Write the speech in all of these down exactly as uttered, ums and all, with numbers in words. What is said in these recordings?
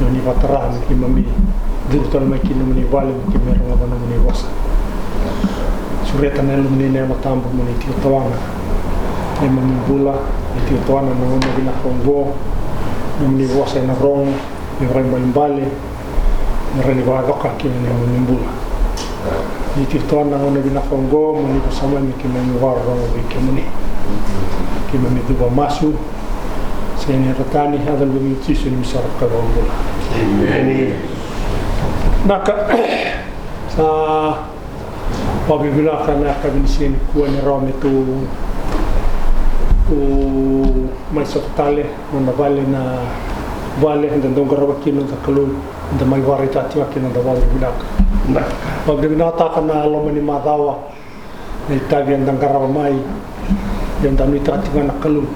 nomuni vatara me keimami curu tale mai ki nomuni vale me keimami rogoca nomuni vosa. Sureta na Yalomuni na Yalo Tabu mo ni tiko tawana neimami bula, ni tiko tawana na gauna vinaka oqo, nomuni vosa ena rogo, ni vakaibalebale, ni rawa ni vakacoka kina neimami bula. Ni tiko tawana na gauna vinaka oqo mo ni vosa mai me keimami vakarorogo vei kemuni. Keimami cuva masu, sega ni yaca tani, yaca luve ni Jisu neimami isoro ka iVakabula. Emeni. Naka, sa vakavinavinaka na yakavi ni siga nikua ni rawa me tou mai sota tale, noda vale na vale eda dau qarava kina noda Kalou, eda mai vakaraitaka tiko ga kina noda vakavinavinaka. Vakavinavinakataka na loma ni macawa, na itavi eda qarava mai, eda nuitaka tiko ga na Kalou.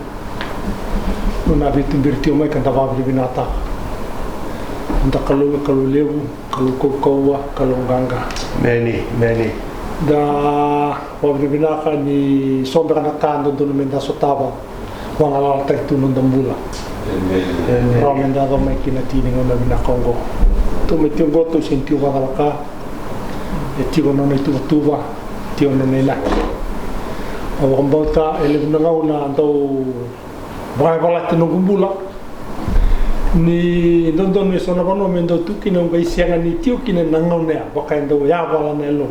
Nona veituberi tiko mai ka da vakavinavinakataka. Noda Kalou e Kalou levu, Kalou kaukauwa, Kalou qaqa. Emeni, emeni. Da vakavinavinaka ni so beka na ka dodonu meda sotava, vagalalataki tu noda bula. Emeni. Rawa meda yaco mai kina tini gauna vinaka oqo. Tou mai tiko oqo, tou sega ni tiko vakacalaka. E tiko nona ituvatuva, tiko nona inaki. Au vakabauta e levu na gauna dau vakayavalati noqu bula. Ni dodonu e so na vanua me dau tu kina, au qai sega ni tiko kina na gauna ya, vaka e dau yavala na yalo.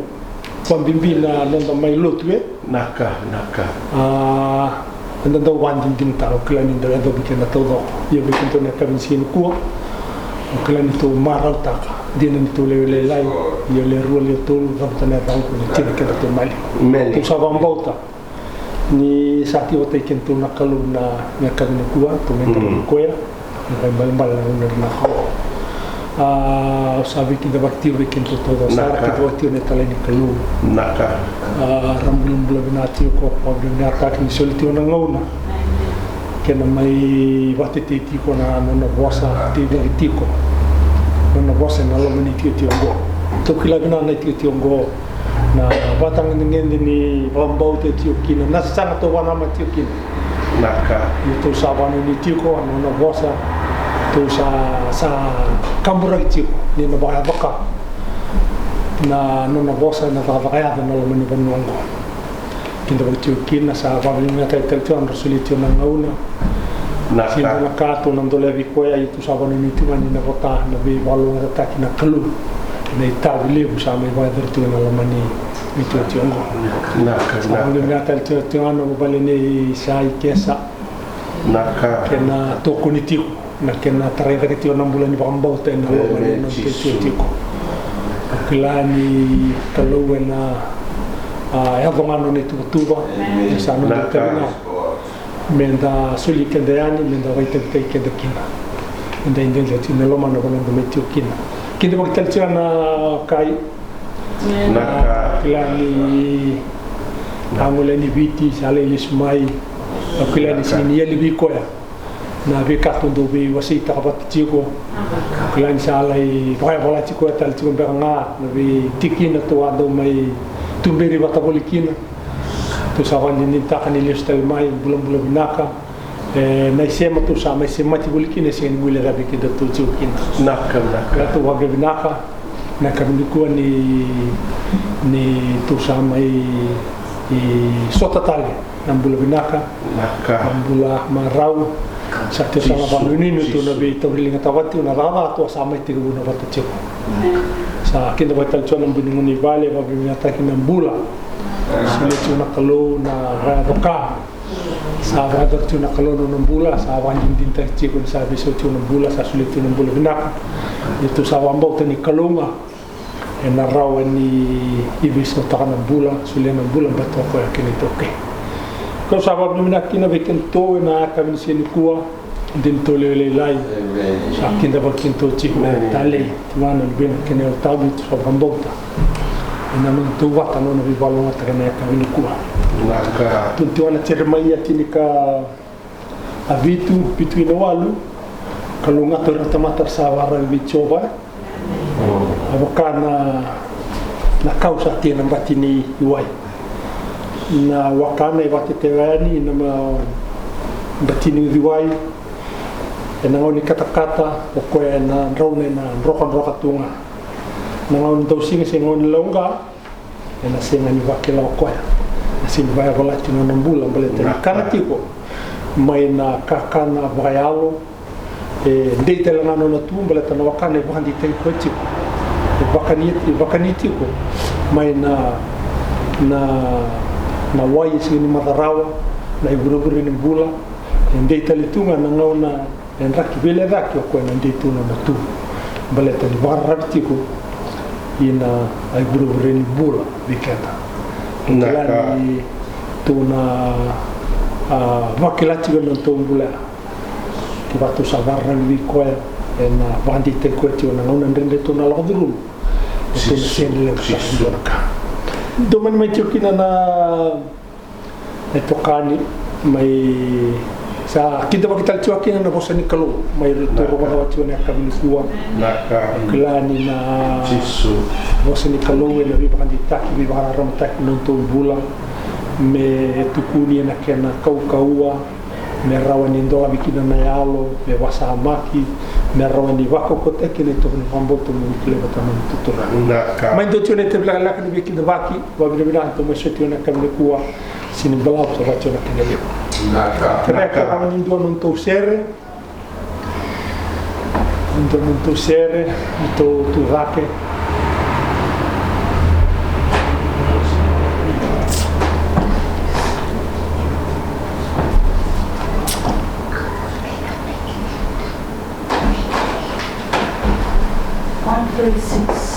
Vakabibi na noda mai lotu, e? Naka, naka. A, eda dau vakadinadinataka, au kila ni dau yacovi keda taucoko. Ia vei keitou na yakavi ni siga nikua, au kila ni tou marautaka. Dina ni tou lewe lailai, ia le rua, le tolu, cavuta na yacaqu, ni tini keda tou maliwa. Emeni. Tou sa vakabauta ni sa tiko vata kei kedatou na Kalou na yakavi nikua, tou mai tara vei koya. Vakaibalebale na gauna vinaka oqo. A, au sa veikidavaki tiko vei kedatou taucoko sara, kidavaki tiko na italai ni Kalou. Naka. A, ra bulabula vinaka tiko, vakavinavinakataki ni soli tiko na gauna. Kena mai vakatetei tiko na nona vosa, teivaki tiko. Nona vosa ena loma ni itikotiko oqo. Tou kila vinaka na itikotiko oqo. Na vakatagedegede ni vakabauta e tiko kina, na sasaga tou vakanamata tiko kina. Naka. Ia tou sa vakanuinui tiko, na nona vosa, tou sa, sa kaburaki tiko, ni na vakayaco ka. Na nona vosa, na cakacaka yaco ena loma ni vanua oqo. Kidavaki tiko kina, sa vakavinavinakataki tale tiko ga na nodra solia tiko na gauna. Naka. Sega ni dua na ka tou na dolea vei koya, ia tou sa vakanuinui tiko ga ni na vota na veivakalougatataki na Kalou. Na itavi levu sa mai vakayacori tiko ena loma ni itikotiko oqo. Naka, naka. Sa vakavinavinakataki tale tiko ga na vuvale nei Sa i Kesa. Naka. Kena tokoni tiko. Na kena tarai cake tiko na bula ni vakabauta ena loma ni noda itikotiko. Au kila ni Kalou ena, a, yaco ga nona ituvatuva. Emeni. Sa noda itavi ga meda soli keda yani, meda vakaitavitaki keda kina. Meda iduidui tiko ena loma na vanua da mai tiko kina. Kidavaki tale tiko na kai. Naka. Kila ni a gole yani Viti, sa lai lesu mai. Au kila ni sega ni yali vei koya na veika tou dau veiwaseitaka vata tiko. Kila ni sa lai vakayavalati koya tale tiko beka ga na veitikina tou a dau mai tuberi vata voli kina. Tou sa vakadinadinataka ni lesu tale mai, bulabula vinaka. E, na isema tou sa mai semati voli kina, e sega ni guilecavi kedatou tiko kina. Naka, naka. Ia tou vakavinavinaka na yakavi nikua ni, ni tou sa mai sota tale. Na bula vinaka. Naka. Na bula marau. Sa tiko sara na vakanuinui ni tou na veitauriligataka vata tiko na cakacaka tou sa mai tekivuna vata tiko. Sa kidavaki tale tiko na bui ni gone i vale, vakavinavinakataki na bula. Solia tiko na Kalou na raya coka. Sa vakayacora tiko na Kalou na nona bula, sa vakadinadinataki tiko ni sa veisau tiko na bula, sa solia tiko na bula vinaka. Ia tou sa vakabauta ni Kalou ga ena rawa ni veisautaka na bula, solia na bula baleta o koya kena itaukei. Kau sa vakavinavinaka kina vei kedatou ena yakavi ni siga nikua, dina tou lewe lailai. Emeni. Sa kidavaki kedatou tiko. Emeni. Talei, Turaga, Luvena kei na Yalo Tabu, tou sa vakabauta ena nodatou vata na nona veivakalougatataki ena yakavi nikua. Naka. Tukuna tiko na Jeremaia tinikavitu, vitu kei na walu. Kalougata o ira na tamata era sa vakararavi vei Jiova. A vaka na, na kau sa tea ena bati ni wai. Na wakana e vakatetewa yani ena ma, bati ni uciwai. Ena gauna ni katakata, o koya ena drauna ena drokadroka tu ga. Na gauna ni dausiga se gauna ni lauqa, ena sega ni vakila o koya. Na sega ni vakayavalati nona bula baleta ni kana tiko mai na kakana vakayalo. E dei tale ga nona tu baleta na wakana e vakadeitaki koya tiko. E vakani, e vakani tiko mai na, na, na wai e sega ni macarawa, na ivurevure ni bula. E dei tale tu ga na gauna e draki veilecaki o koya na dei tu nona tu. Baleta ni vakararavi tiko ina ivurevure ni bula vei keda. Kila ni tou na, a, vakila tiko na nodatou bula. Kevaka tou sa vakararavi vei koya, ena vakadeitaki koya tiko na gauna dredre tou na lako curuma. Tou na sega ni leqa sara e dua na ka. Domani mai tiko kina na na itokani mai sa kidavaki tale tiko kina na vosa ni Kalou mai ratou rogoca tiko na yakavi nikua. Kila ni na vosa ni Kalou ena veivakadeitaki, veivakararamataki na nodatou bula me tukuni ena kena kaukauwa, me rawa ni dolavi kina na yalo, me vasamaki, me rawa ni vakaukauataki kina itovo ni vakabauta mo ni kilai vata na nomu tutu. Mai dua tiko na itavi lekaleka ni veikidavaki. Vakavinavinaka tou mai soti ena yakavi nikua. Sini balavu sa vati ena kena levu. Kereka rawa ni dua nodatou sere. Dua nodatou sere, ni tou tu cake. One three six.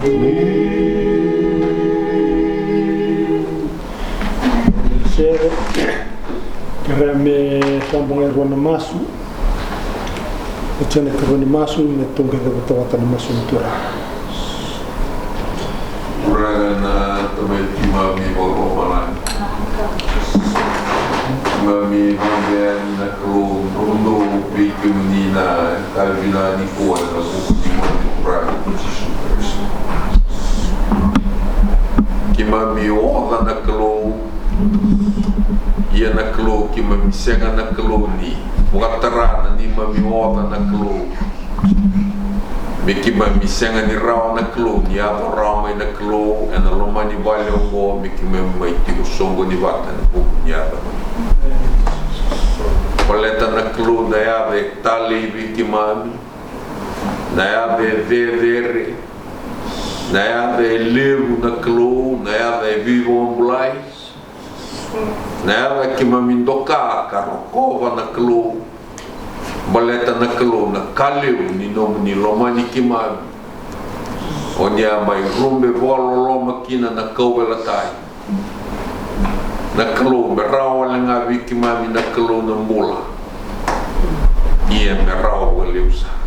Sere, kerea me sa boga e rua na masu. Oti na ikarua ni masu, me toqi cevata na masu ni Turaga. Turaga na Tamai keimami vakalomalagi. Keimami vabea yani na Kalou dodonu vei kemuni na yakavi vinaka nikua ena vuku ni Gone Turaga ko Jisu Karisito. Keimami oca na Kalou, ia na Kalou keimami sega na Kalou ni vakatara na neimami oca na Kalou. Me keimami sega ni rawa na Kalou ni yaco rawa mai na Kalou ena loma ni vale oqo, me keimami mai tiko soqoni vata ena vuku ni yaca mai. Baleta na Kalou na yaca e talei vei keimami, na yaca e cecere, na yaca e levu na Kalou, na yaca e veivakabulai, na yaca keimami doka ka rokova na Kalou. Baleta na Kalou na ka levu ni nomuni lomani keimami. O ni a mai rube vakaloloma kina na kauveilatai. Na Kalou me rawa wale ga vei keimami na Kalou na bula. Ia me rawa vakalevu sara.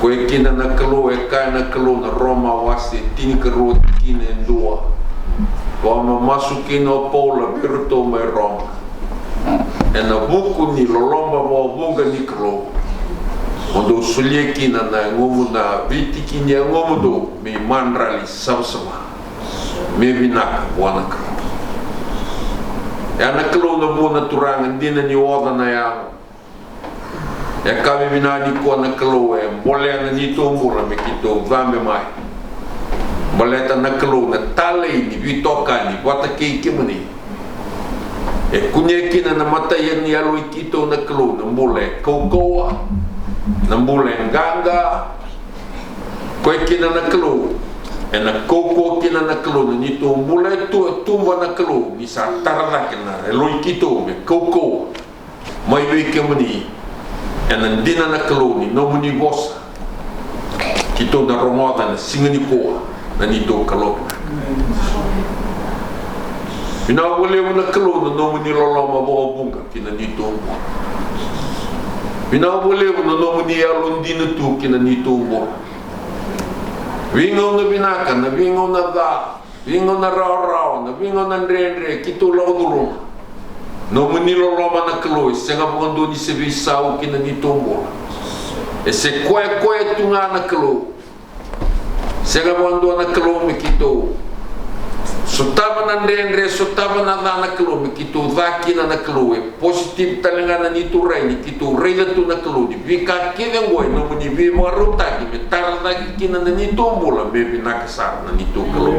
Koya kina na Kalou e kaya na Kalou na Roma wase tinikarua tikina e dua. Vakamamasu kina o Paula vei iratou mai Roma. Ena vuku ni loloma vakavuqa ni Kalou, mo dou solia kina na yagomu, na veitiki ni yagomudou me imadrali savasava, me vinaka vua na Kalou. E a na Kalou na vua na Turaga, dina ni oca na yago. E ka veivinaka nikua na Kalou e bolea na neitou bula me keitou cabe mai. Baleta na Kalou na talei ni veitokani vata kei kemuni. E kunea kina na matai ni yalo i keitou na Kalou na bula e kaukauwa, na bula e qaqa. Koya kina na Kalou ena kaukauwa kina na Kalou na neitou bula e tu, e tuba na Kalou ni sa tara cake na yalo i keitou me kaukauwa. Mai vei kemuni, ena dina na Kalou ni nomuni vosa. Keitou na rogoca na siga nikua na neitou Kalou. Vinaka vakalevu na Kalou na nomuni loloma vakavuqa ki na neitou bula. Vinaka vakalevu na nomuni yalodina tu ki na neitou bula. Veigauna vinaka, na veigauna ca, veigauna rawarawa, na veigauna dredre keitou lako curuma. Nomuni loloma na Kalou e sega vakadua ni se veisau ki na neitou bula. E se koyakoya tu ga na Kalou. Sega vakadua na Kalou me keitou sotava na dredre, sotava na ca na Kalou, me keitou ca kina na Kalou. E positive tale ga na neitou rai ni keitou raica tu na Kalou ni veika kece oqo e nomuni veivakarautaki me tara cake kina na neitou bula me vinaka sara na neitou Kalou.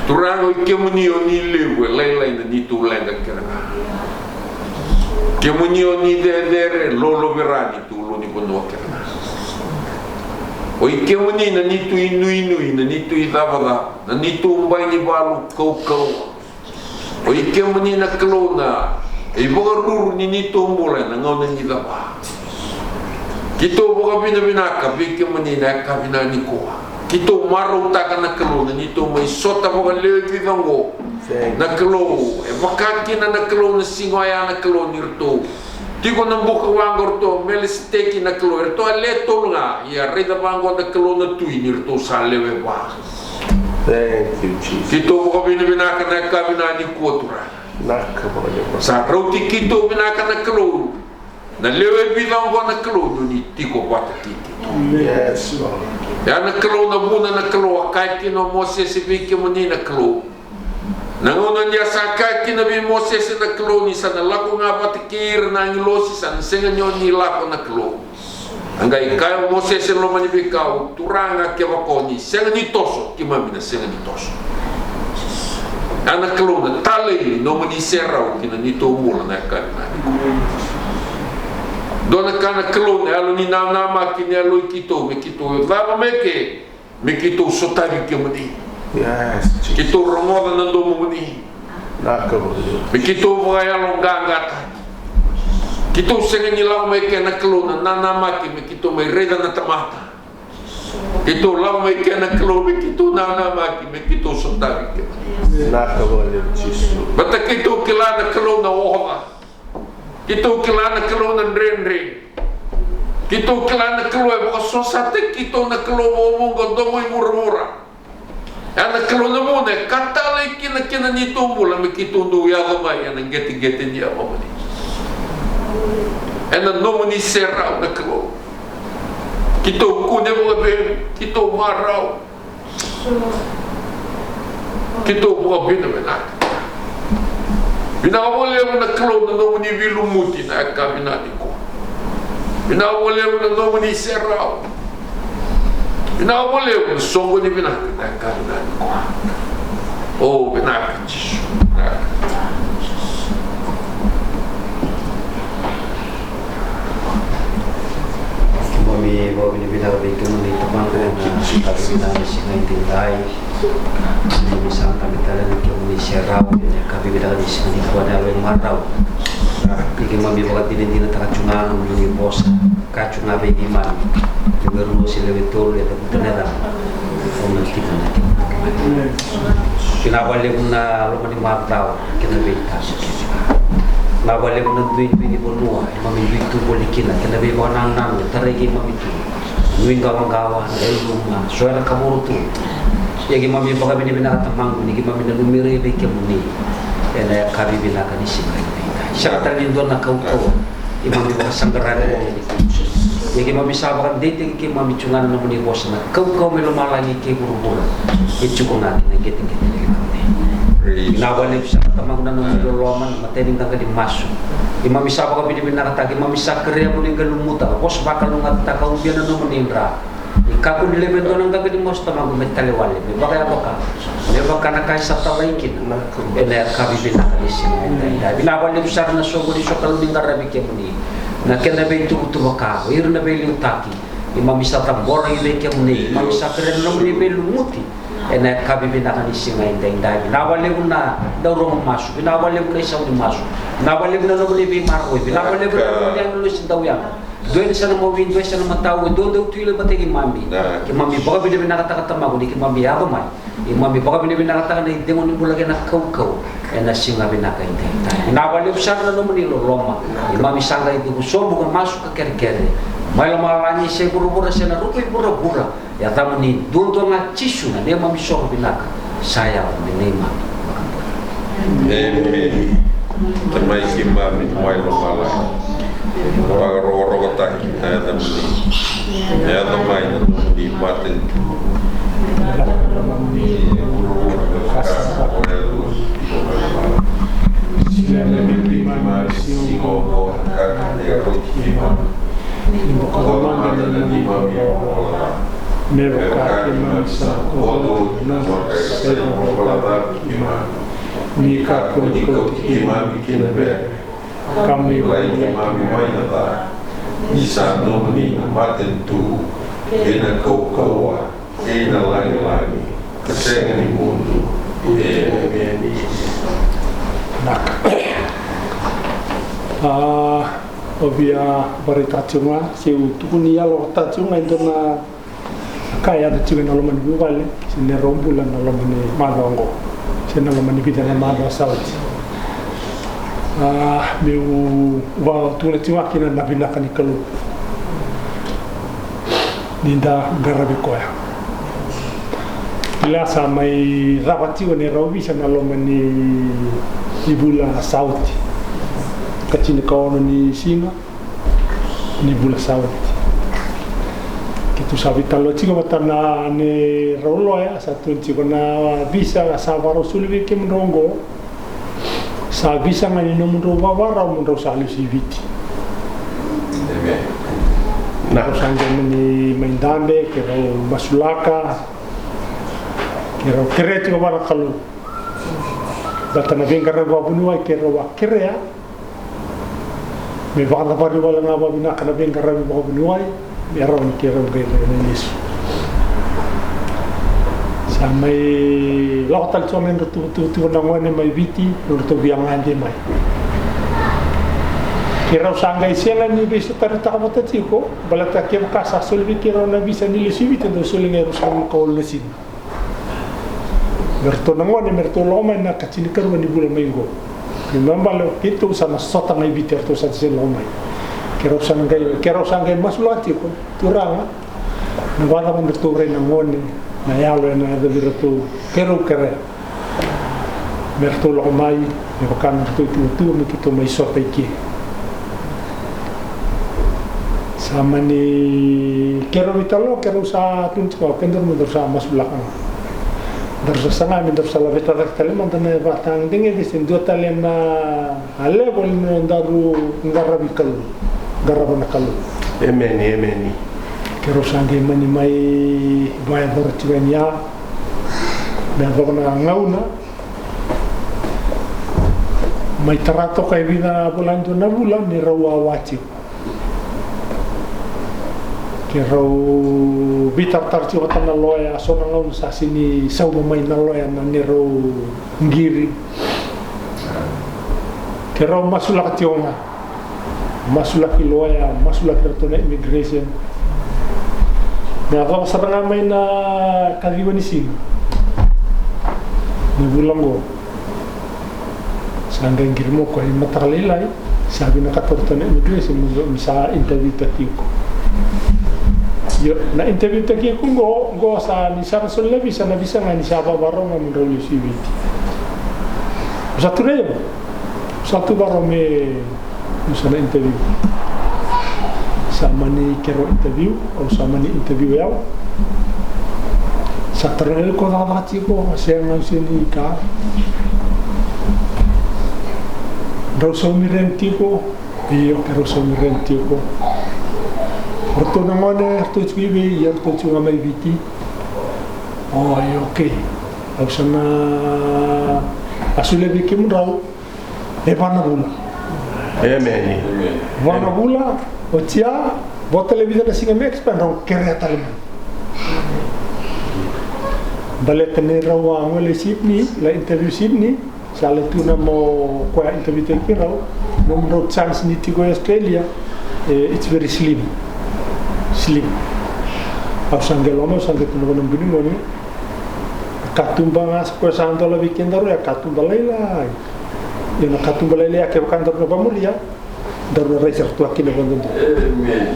Turaga, o i kemuni o ni levu e lailai na neitou leqa kece ga. Kemuni o ni cecere e lolovira ni tu lo ni vanua kece ga. O i kemuni na neitou inuinui, na neitou icavacava, na neitou bai ni valu kaukauwa. O i kemuni na Kalou na ivakaruru ni neitou bula ena gauna ni cava. Keitou vakavinavinaka vei kemuni na yakavi nikua. Keitou marautaka na Kalou na neitou mai sota vakalewe vica oqo. Na Kalou e vaka kina na Kalou na siga oya na Kalou ni ratou tiko na buka waqa o ratou Meliseteki na Kalou, eratou a le tolu ga, ia raica vaqo na Kalou na tui ni ratou sa lewe va. Keitou vakavinavinaka na yakavi nikua Turaga. Sa rauti keitou vinaka na Kalou. Na lewe vica oqo na Kalou ni tiko vata kei keitou. Ia na Kalou na vuna na Kalou a kaya kina o Mosese vei kemuni na Kalou. Na gauna ni a sa kaya kina vei Mosese na Kalou ni sa na lako ga vata kei ira na agilosi, sa na sega ni o ni lako na Kalou. A qai kaya o Mosese loma ni veikau, Turaga kevaka o ni sega ni toso, keimami na sega ni toso. A na Kalou na talei ni nomuni serau ki na neitou bula na yakavi nikua. Dua na ka na Kalou na yalo ni nanamaki ni yalo i keitou me keitou cava mai ke. Me keitou sotavi kemuni. Keitou rogoca na domomuni. Me keitou vakayaloqaqataki. Keitou sega ni lako mai kei na Kalou na nanamaki me keitou mai raica na tamata. Keitou lako mai kei na Kalou me keitou nanamaki me keitou sotavi kemuni. Vinaka vakalevu Jisu. Baleta keitou kila na Kalou na oca. Keitou kila na Kalou na dredre. Keitou kila na Kalou e vakasosataki keitou na Kalou vakavuqa domo i vuravura. Ena Kalou na vuna e ka talei kina kina neitou bula me keitou dau yaco mai ena qeteqete ni yalomuni. Ena nomuni serau na Kalou. Keitou kune vakavei, keitou marau. Keitou vakavinavinaka. Vinaka vakalevu na Kalou na nomuni veilumuti na yakavi nikua. Vinaka vakalevu na nomuni serau. Vinaka vakalevu na soqo ni vinaka na yakavi nikua. O vinaka Jisu, vinaka. Keimami vakavinavinaka vei kemuni Tamaqu ena yakavi vinaka ni siga edaidai. Keimami sa dabe tale ena kemuni serau ena yakavi vinaka ni siga nikua na yalo e marau. Ni keimami vakadinadinataka tu ga na nomuni vosa. Ka tu ga vei keimami. Lewe rua se lewe tolu e cavuta na yacana. Au na tiko na tiko. Vinaka vakalevu na loma ni macawa kei na veitaba. Vinaka vakalevu na duidui ni vanua keimami dui tu voli kina kei na veivakanananu e tarai keimami tu. Nuiqawaqawa, na iluma, so era kavoro tu. Ia keimami vakavinavinaka Tamaqu ni keimami nanumi ira vei kemuni ena yakavi vinaka ni siga edaidai. Sega tale ni dua na kaukauwa keimami vakasaqara ena nomuni vosa. Ia keimami sa vakadeitaki keimami tu ga na nomuni vosa na kaukauwa mai lomalagi kei vuravura. E tiko ga kina qeteqete ni nomuni. Vinaka vakalevu sara Tamaqu na nomuni loloma, na imatai ni qaqa ni masu. Keimami sa vakavinavinakataka, keimami sa kerea mo ni qai lumuta, vosa vakalougatataka, ubia na nomuni dra. Ni kakua ni levu e dua na qaqa ni masu Tamaqu me tale wale, me vakayaco ka, me vaka na ka e sa talai kina ena yakavi vinaka ni siga edaidai. Vinaka vakalevu sara na soqo ni sokalou ni qaravi kemuni, na kena veituvatuva ka, o ira na veiliutaki. Keimami sa cabora vei kemuni, keimami sa kerea na nomuni veilumuti ena yakavi vinaka ni siga edaidai. Vinaka vakalevu na daurogo masu, vinaka vakalevu na isau ni masu, vinaka vakalevu na nomuni veimaroroi, vinaka vakalevu na nomuni agilosi dauyaga. Dua ena yasana mawi, dua ena yasana matau, e dua dau tu i lai vata kei keimami. Keimami vakavinavinakataka Tamaqu ni keimami yaco mai. Keimami vakavinavinakataka na icegu ni bula kei na kaukauwa ena siga vinaka edaidai. Vinaka vakalevu sara na nomuni loloma. Keimami sa qai cuva sobu ka masu ka kerekere mai lomalagi se vuravura se na ruku i vuravura. Yacamuni duadua ga Jisu na neimami soro vinaka sa yaco me neimami vakabula. Emeni. Tamai keimami mai lomalagi, vakarokorokotaki na yacamuni. Me yaco mai na nomuni matanitu. Ni buka mada na neimami ivola ca, me vaka keimami sa koto ena noda sa ivola ca vei keimami. Ni kakua ni kauti keimami ki na vere, ka mo ni lai keimami mai na ca. Ni sa nomuni na matanitu kei na kaukauwa kei na lagilagi ka sega ni mudu. Emeni. Naka. A, au via vakaraitaka tiko ga, se au tukuni yalo vakataka tiko ga e dua na ka e yaco tiko ena loma ni vuvale se na neirau bula na loma ni macawa oqo se na loma ni vica na macawa sa oti. A, meu vakatukuna tiko ga kina na vinaka ni Kalou ni da qaravi koya. Kila sa mai cava tiko na neirau visa na loma ni, ni vula sa oti. Ka tinikaono ni siga ni vula sa oti. Keitou sa veitalanoa tiko vata na neirau loya, sa tukuni tiko na visa sa vakarau soli vei kemudrau oqo. Sa visa ga ni nomudrau vakavakarau mo drau sa lesu i Viti. Emeni. Drau sa qai mani mai dabe, keirau masulaka, keirau kerea tiko vua na Kalou. Baleta na veiqaravi vakavuniwai keirau a kerea me vakacavari wale ga vakavinaka na veiqaravi vakavuniwai, me rawa ni keirau qai rai ena lesu. Sa mai lako tale tiko na nodratou tuvatuva na gone mai Viti, nodratou via gade mai. Keirau sa qai sega ni veisotari taka vata tiko, baleta kevaka sa soli vei keirau na visa ni lesu i Viti, dau soli ga e ruasagavulu ka walu na siga. Me ratou na gone, me ratou lako mai na ka tinikarua ni vula mai qo. Ni me bale o keitou sa na sota ga i Viti, eratou sa sega ni lako mai. Keirau sa na qai, keirau sa qai masulaka tiko, Turaga, na vakacava me ratou rai na gone, na yalo ena yaco vei iratou, keirau kerea me ratou lako mai, me vaka na nodratou ituvatuva me keitou mai sota i ke. Sa mani keirau veitalanoa, keirau sa tukuna tiko, o kedaru me daru sa masulaka ga. Daru sa saga me daru sa laveta cake tale mada na ivakatagedegede se dua tale na level ni nodaru qaravi Kalou, qarava na Kalou. Emeni, emeni. Keirau sa qai mani mai vakayacora tiko yani ya, me yacova na gauna mai tara toka e vica na vula, e dua na vula, ni rau wawa tiko. Keirau veitaratara tiko vata na loya, so na gauna sa sega ni sauma mai na loya na neirau qiri. Keirau masulaka tiko ga. Masulaki loya, masulaki ratou na immigration. Me yacova sara ga mai na kaciwa ni siga ni vula oqo, sa qai qiri mai o koya ni mataka lailai, sa vinakata o ratou na immigration me sa interview taki iko. Io, na interview taki iko oqo, oqo sa ni sa na soli na visa, na visa ga ni sa vavarau ga mo drau lesu i Viti. Sa tu rei, sa tu vavarau me Au sa na interview. Sa mani keirau interview, au sa mani interview o yau. Sa tarogi au, ko cakacaka tiko, se ga au se ni ka. Drau saumi rent tiko, io, keirau saumi rent tiko. Ratou na gone, ratou tiko i vei, ia ratou tiko ga mai Viti. O, io, okay. Au sa na a solia vei kemudrau. E va na vula. Emeni. Va na vula, oti ya, vo tale vica na siga me expire, drau kerea tale mai. Baleta ni rau a gole Sydney, la interview Sydney, sa lai tukuna mo koya interview taki rau, nomudrau chance ni tiko e Australia, e, it's very slim. Slim. Au sa qai loma, au sa qai tukuna vua na buni gone, katuba ga sa koya sa dola vei kedaru ya, katuba lailai. Ia na katuba lailai ya, kevaka daru na vamuria, daru na rai sara tu kina vakadodonu. Emeni.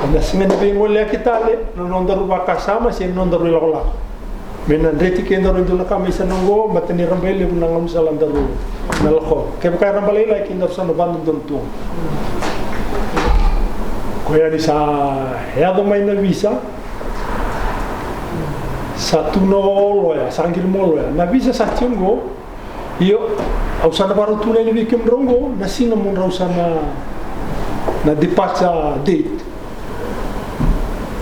Ena sega ni veigoleyaki tale na nodaru vakasama se na nodaru ilakolako. Me na dreti kedaru e dua na ka mai sa na oqo, baleta ni rabailevu na gaunisala daru na lako. Kevaka e rabalailai, kedaru sa na vakadodonu tu. Koya ni sa yaco mai na visa, sa tu na loya, sa qiri mai o loya. Na visa sa tiko oqo, io, au sa na vakarau tukuna yani vei kemudrau oqo na siga mo drau sa na, na departure date.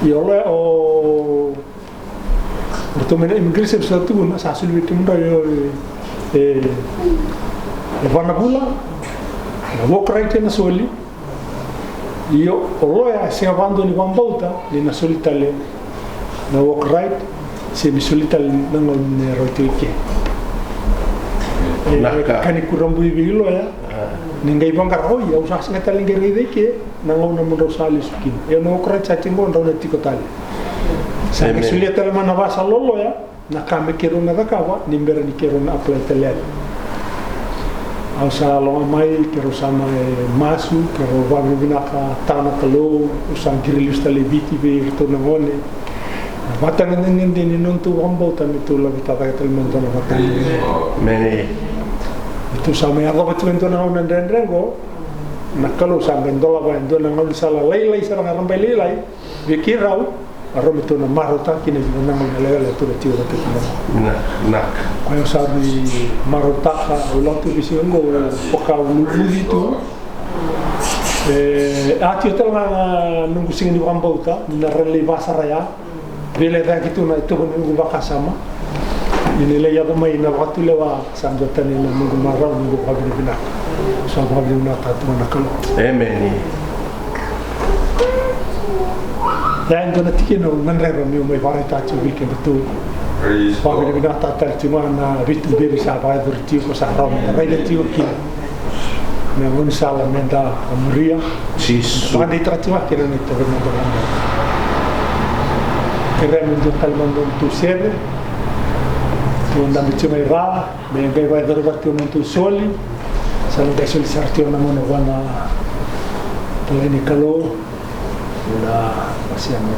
Io, o loya, o ratou mai na immigration sa tukuna, sa soli vei kemudrau, io, e, e, e va na vula, na work right ena soli. Io, o loya e sega vakadua ni vakabauta ni na soli tale na work right, se ni soli tale na gauna ni rau tiko i ke. E, naka. Ka ni kurabui vei loya, a, ni qai vaqara, oi, au sa sega tale ni qai raica i ke na gauna mo drau sa lesu kina. Ia na work right sa tiko, drau na tiko tale. Sa qai solia tale mai na vakasala o loya, na ka me keirau na cakava ni bera ni keirau na apply tale yani. Au sa loga mai, keirau sa mai masu, keirau vakavinavinaka tale na Kalou, au sa qiri lesu tale i Viti vei iratou na gone. Na vakatagedegede ni nodatou vakabauta me tou laveta cake tale mai na dua na vakatagedegede. Emeni. Tou sa mai yacova tiko e dua na gauna dredre oqo, na Kalou sa qai dolava e dua na gaunisala lailai sara ga, rabailailai. Vei keirau, a rau me tou na marautaka kina vei na gauna lekaleka tou na tiko vata kina. Na, na. Koya au sa rui marautaka, au lako tu vei siga oqo, au vakauluuluci tu. E, a tiko tale ga na noqu siga ni vakabauta, ni na rai lai vasara ya. Veilecayaki tu na itovo ni noqu vakasama. Ni na lai yaco mai na vakatulewa. Sa dua tani na noqu marau, noqu vakavinavinaka. Sa vakavinavinaka tu na Kalou. Emeni. Ia e dua na tikina au gadreva meu mai vakaraitaka tiko vei kedatou. Praise God. Vakavinavinaka tale tiko ga na veituberi sa vakayacori tiko, sa rawa me raica tiko kina. Na gaunisala meda a muria. Jisu. Vakadeitaka tiko ga kina na itavi meda vakadeitaka. Kerea me dua tale mada na tou sere. Tou dabe tiko mai ra. Me qai vakayacori vata tiko na tou soli. Sa na qai soli sara tiko na gauna vua na talai ni Kalou. Na wasea na,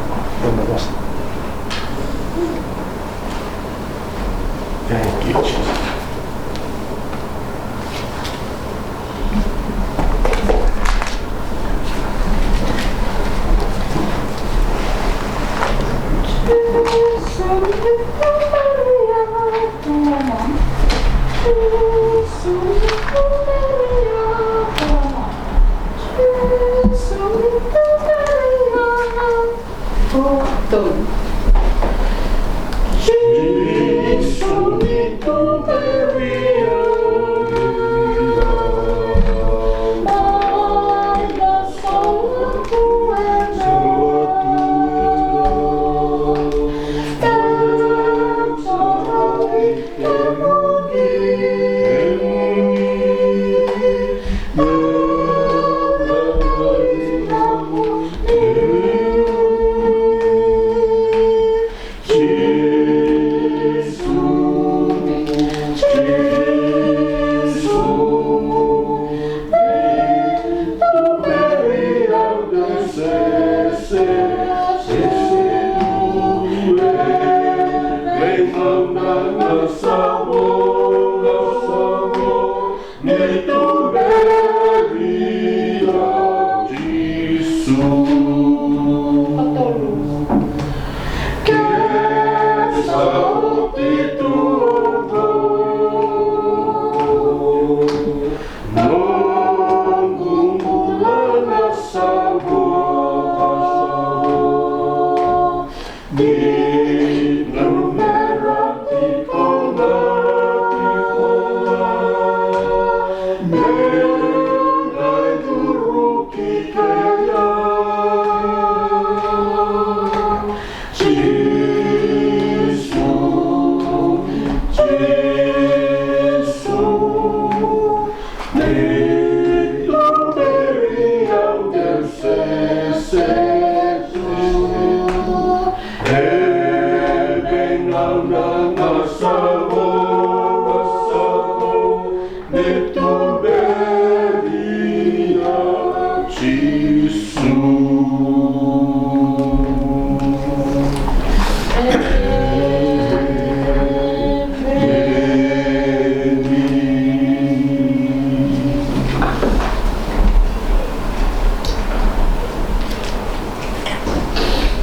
na vosa. Thank you, Jesus.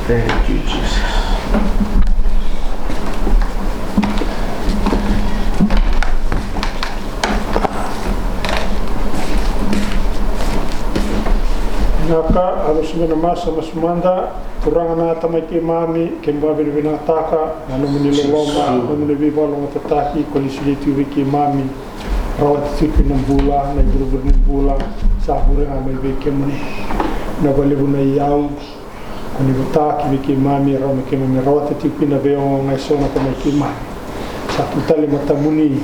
Thank you, Jesus. Vinaka, a vosa mai na masu, masu mada. Turaga na Tamai keimami, keimami vakavinavinakataka na nomuni loloma, nomuni veivakalougatataki ko ni solia tiko vei keimami. Rawati tiko na bula, na ivurevure ni bula sa vure ga mai vei kemuni. Na vakalevu na iyau ko ni votaki vei keimami, rawa me keimami rawata tiko kina vei oga eso na Tamai keimami. Sa tu tale matamuni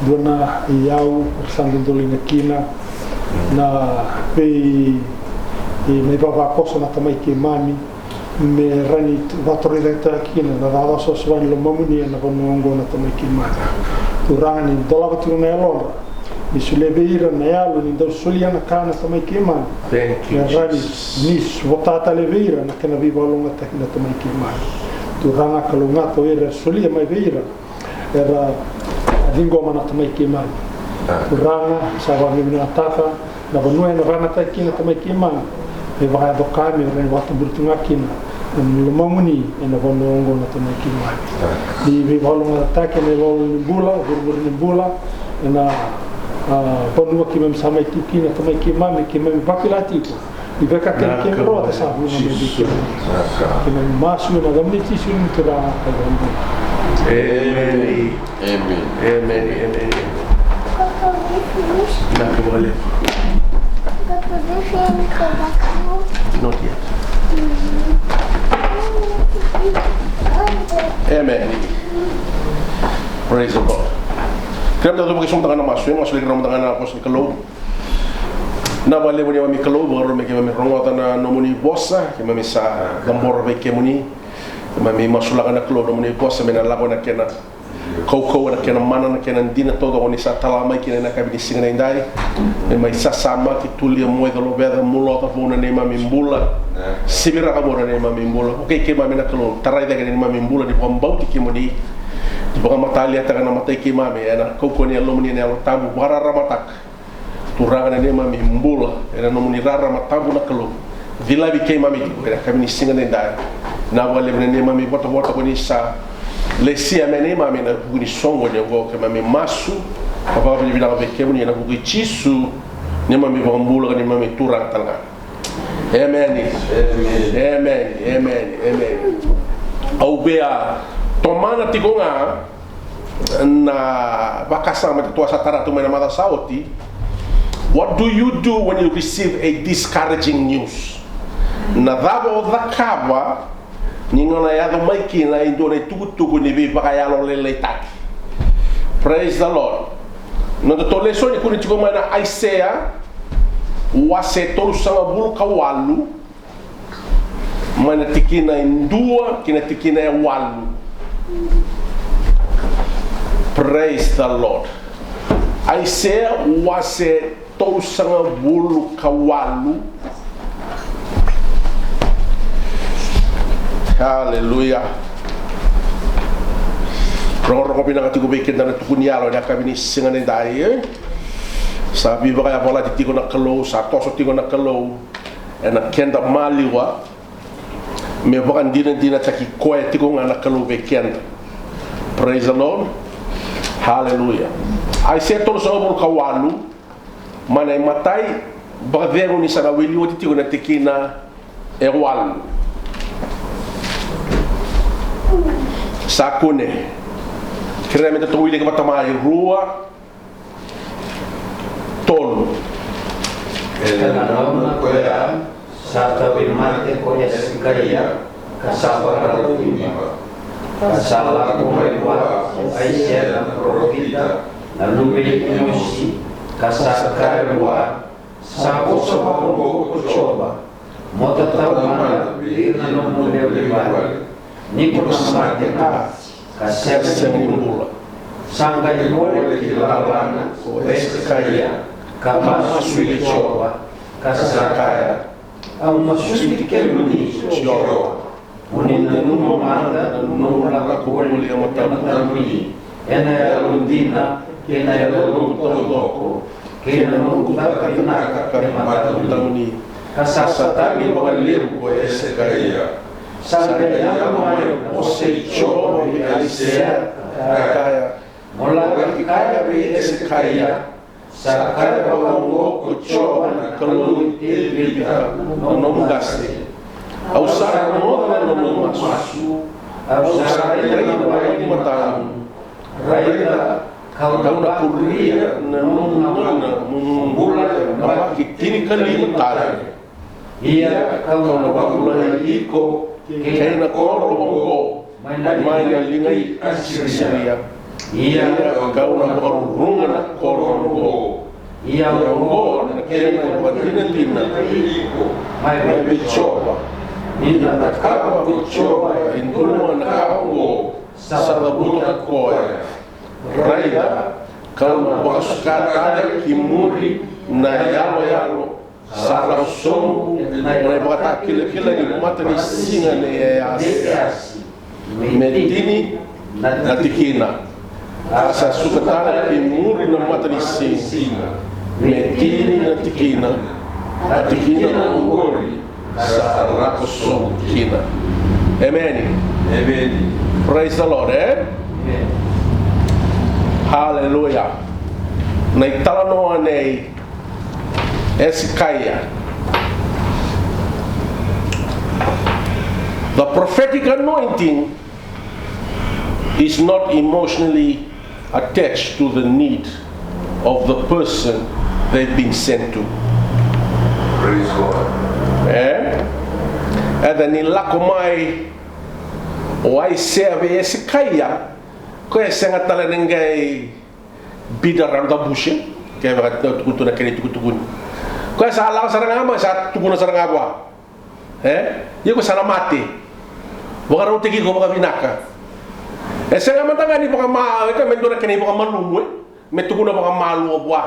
dua na iyau era sa dodoliga kina na vei, na ivavakoso na Tamai keimami. Me rawa ni vakatorocaketaki kina na cakacaka savasava ni lomamuni ena vanua oqo na Tamai keimami. Turaga ni dolava tiko na yalodra, ni solia vei ira na yalo ni dau solia na ka na Tamai keimami. Thank you, me rawa ni, Jesus, ni vota tale vei ira na kena veivakalougatataki na Tamai keimami. Turaga kalougata o ira era solia mai vei ira era a ciqoma na Tamai keimami. Ah. Turaga, sa vakavinavinakataka na vanua ena vakayagataki kina Tamai keimami. Me vakayaco ka me rawa ni vakatuburi tu ga kina na lomamuni ena vanua oqo na Tamai keimami. Ah. Ni veivakalougatataki ena iyaloyalo ni bula, vurevure ni bula, ena, ah, vanua keimami sa mai tiko kina Tamai keimami, keimami vakila tiko ni veika kece keimami rawata sa vuna mai vei kemuni. Keimami masu ena yacamuni Jisu na Turaga ka iVakabula. Emeni. Emeni. Emeni. Emeni. Emeni. Vinaka vakalevu. Not yet. Emeni. Praise the Lord. Kerea meda cuva ki so mada ga na masu, e masu lai kerea mada ga na vosa ni Kalou. Vinaka vakalevu neimami Kalou, vakarau me keimami rogoca na nomuni vosa, keimami sa cabora vei kemuni. Keimami masulaka na Kalou nomuni vosa me na lako na kena kaukauwa, na kena mana, na kena dina taucoko ni sa tala mai kina ena yakavi ni siga nidai. Me mai sasamaki, tulia, moica, loveca, muloca vou na neimami bula. Siviraka vou na neimami bula. Vukei keimami na Kalou, tarai cake na neimami bula ni vakabauti kemuni. Ni vakamataliataka na matai keimami ena kaukauwa ni Yalomuni, na Yalo Tabu, vakararamataka Turaga na neimami bula ena nomuni rarama tabu na Kalou. Cilavi keimami tiko ena yakavi ni siga nidai. Vinaka vakalevu na neimami votavota ko ni sa lesia me neimami ena vuku ni soqoni oqo, keimami masu ka vakavinavinaka vei kemuni ena vuku i Jisu, neimami iVakabula ka neimami Turaga talega. Emeni. Emeni. Emeni. Emeni. Emeni. Au via tomana tiko ga na vakasama eda tou sa tara tu mai na macawa sa oti. What do you do when you receive a discouraging news? Na cava o cakava ni gauna e yaco mai kina e dua na itukutuku ni veivakayalolailaitaki? Praise the Lord. Na nodatou lesoni kune tiko mai na Aisea wase tolusagavulu ka walu, mai na tikina e dua ki na tikina e walu. Praise the Lord. Aisea wase tolusagavulu ka walu. Haleluya. Rogorogo vinaka tiko vei keda na tukuni yalo ena yakavi ni siga nidai, e? Sa veivakayavalati tiko na Kalou, sa toso tiko na Kalou ena keda maliwa me vakadinadinataki koya tiko ga na Kalou vei keda. Praise the Lord. Haleluya. Aisea tolusagavulu ka walu, mai na imatai vakacegu ni sa na wili oti tiko na tikina e walu. Sa kune. Kerea me datou wilika vata mai, rua, tolu. Ena gauna koya sa tauvimate ko Esekaia, ka sa vakarau ciba. Ka sa lako mai vua ko Aisea na parofita, na luve i Emosi, ka sa kaya vua, sa vosa vakaoqo ko Jiova, mo tatau mada vei ira na nomu lewe ni vale, ni ko na mate ga ka sega ni bula. Sa qai gole ki lalana ko Esekaia ka masu vei Jiova, ka sa kaya, au masuti kemuni Jiova, mo ni nanuma mada na noqu lako voli e matamuni, ena yalodina kei na yaloqu taucoko, kei na noqu caka vinaka e matamuni. Ka sa tagi vakalevu ko Esekaia. Sa qai yaco mai na vosa i Jiova vei Aisea, ka kaya, mo laki kaya vei Esekaia, sa kaya vakaoqo ko Jiova na Kalou i Tevita na nomu qase, au sa rogoca na nomu masu, au sa raica na wai ni matamu. Raica, kau na vakuria na nomu gauna mo bula na yabaki tinikalima tale. Ia kau na vakabulai iko kei na koro oqo mai na liga i Asiria. Ia kau na vakaruruga na koro oqo. Ia oqo na kena ivakadinadina mai vei Jiova, ni na cakava ko Jiova e dua na ka oqo sa cavuta o koya. Raica, kau na vakasuka tale ki muri na yaloyalo sa lako sobu ena ivakatakilakila ni matanisiga nei Aisea, me tini na tikina. A sa suka tale ki muri na matanisiga, me tini na tikina. Na tikina oqori sa lako sobu kina. Emeni. Emeni. Praise the Lord, e? Emeni. Haleluya. Na italanoa nei Esekaia. The prophetic anointing is not emotionally attached to the need of the person they've been sent to. Praise God. E? Eda ni lako mai o Aisea vei Esekaia, koya e sega tale ni qai bida rawa na bush, kevaka tukuna tu na kena itukutukuni. Koya sa lako sara ga mai sa tukuna sara ga vua. E? Iko sa na mate. Vakarautaki iko vakavinaka. E sega mada ga ni vakama, e ka me dua na kena ivakamalumu, e? Me tukuna vakamalua vua.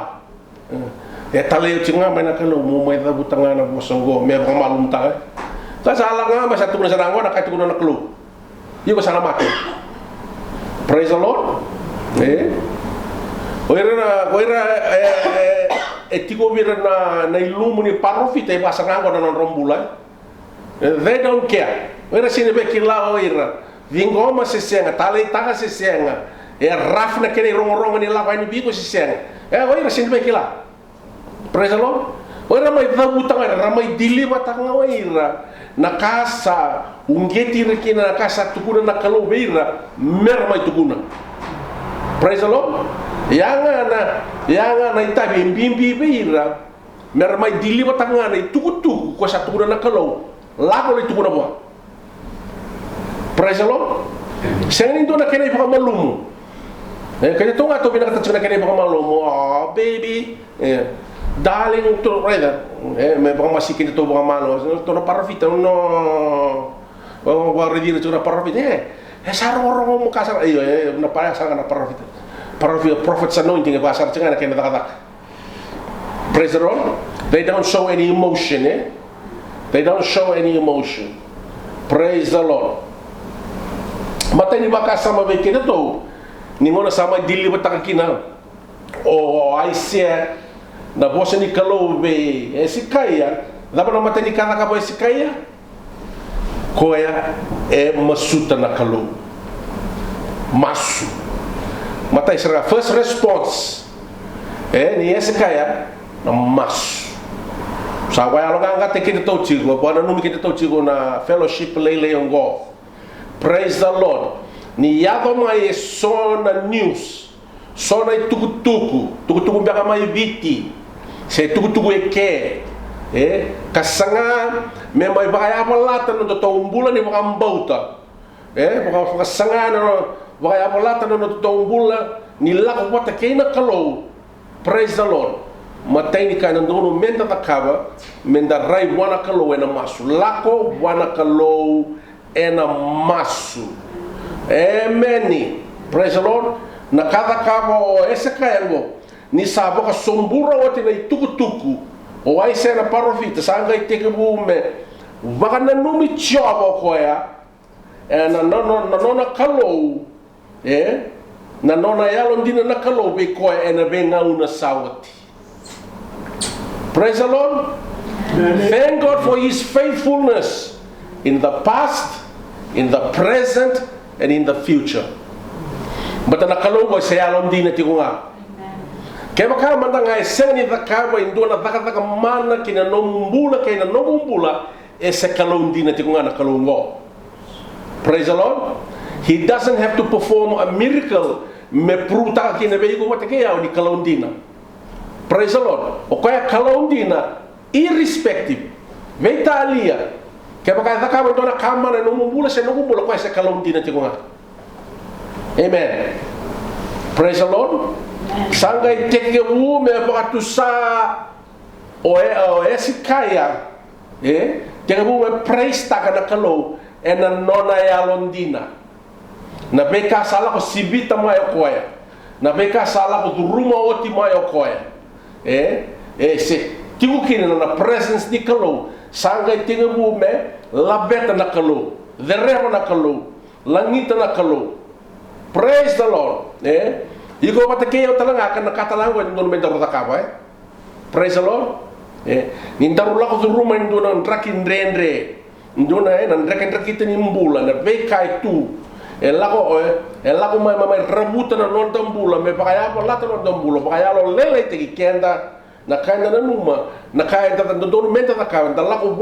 E talai oti ga mai na Kalou, mo mai cavuta ga na vosa oqo, me vakamalumu taka. Ka sa lako ga mai sa tukuna sara ga oqo na ka e tukuna na Kalou. Iko sa na mate. Praise the Lord. E? O ira na, o ira, e, e, e tiko vei ira na, na ilumu ni parofita e vaka sara ga oqo na nodra bula. E, they don't care. O ira sega ni via kila o ira ciqoma se sega, taleitaka se sega. E rafu na kena irogorogo ni lako yani vei iko se sega. E, o ira sega ni via kila. Praise the Lord. O ira mai cavuta ga, era mai deliver taka ga o ira na ka sa uqeti ira kina, na ka sa tukuna na Kalou vei ira mera mai tukuna. Praise the Lord. Ya ga na, ya ga na itavi e bibi vei ira mera mai deliver taka ga na itukutuku ko sa tukuna na Kalou. Lako lai tukuna vua. Praise the Lord. Sega ni dua na kena ivakamalumu. E, keitou ga tou vinakata tiko na kena ivakamalumu. Oh, baby. E, darling, tou raica. E, me vakamasiki keitou vakamalua. Tou na parofita, no. Vakaraici ira tiko na parofita. E, e sa rogorogo mo ka sara. Io, e, na pa, e sa ga na parofita. Parofita, prophet's anointing, e vaka sara tiko ga na kena cakacaka. Praise the Lord. They don't show any emotion, e? They don't show any emotion. Praise the Lord. Matai ni vakasama vei keitou ni gauna sa mai deliver taka kina o, o Aisea na vosa ni Kalou vei Esekaia. Cava na matai ni ka cakava o Esekaia? Koya e masuta na Kalou. Masu. Matai sara, first response, e, ni Esekaia na masu. Sa vakayaloqaqataki keitou tiko, vakananumi keitou tiko na fellowship lailai oqo. Praise the Lord. Ni yaco mai e so na news, so na itukutuku, tukutuku beka mai Viti se tukutuku eke, e, ka saga me mai vakayavalata na nodatou bula ni vakabauta, e, vaka, vakasaga na, vakayavalata na nodatou bula ni lako vata kei na Kalou. Praise the Lord. Matai ni ka e dodonu meda cakava, meda rai vua na Kalou ena masu. Lako vua na Kalou ena masu. Emeni. Praise the Lord. Na ka cakava o Esekaia oqo, ni sa vakasobura oti na itukutuku o Aisea na parofita, sa qai tekivu me vakananumi Jiova o koya, e, na, na, na, na nona Kalou, e, na nona yalodina na Kalou vei koya ena veigauna sa oti. Praise the Lord. Amen. Thank God for his faithfulness in the past, in the present, and in the future. Baleta na Kalou qo e se yalodina tiko ga. Kevaka mada ga e sega ni cakava e dua na cakacaka mana ki na nomu bula kei na noqu bula, e se Kalou dina tiko ga na Kalou oqo. Praise the Lord. He doesn't have to perform a miracle me prove-taka kina vei iko vata kei au ni Kalou dina. Praise the Lord. O koya Kalou dina, irrespective, veitalia kevaka e cakava e dua na ka mana e nomu bula se noqu bula, o koya se Kalou dina tiko ga. Amen. Praise the Lord. Sa qai tekivu me vakatusa o, e, o Esekaia, e, tekivu me praise-taka na Kalou ena nona yalodina. Na veika sa lako sivita mai o koya, na veika sa lako curuma oti mai o koya, e, e se tiko kina na, na presence ni Kalou, sa qai tekivu me laveta na Kalou, cereva na Kalou, lagita na Kalou. Praise the Lord. E? Iko vata kei au tale ga, ka na ka tale ga oqo e dodonu me daru cakava, e? Praise the Lord. E? Ni daru lako curuma e dua na draki dredre, dua na, e, na drekidrekita ni bula, na veika e tu e lako, e, e lako mai, mai, mai ravuta na noda bula, me vakayavalata na noda bula, vakayalolailaitaki keda, na ka eda nanuma, na ka eda dodonu meda cakava, da lako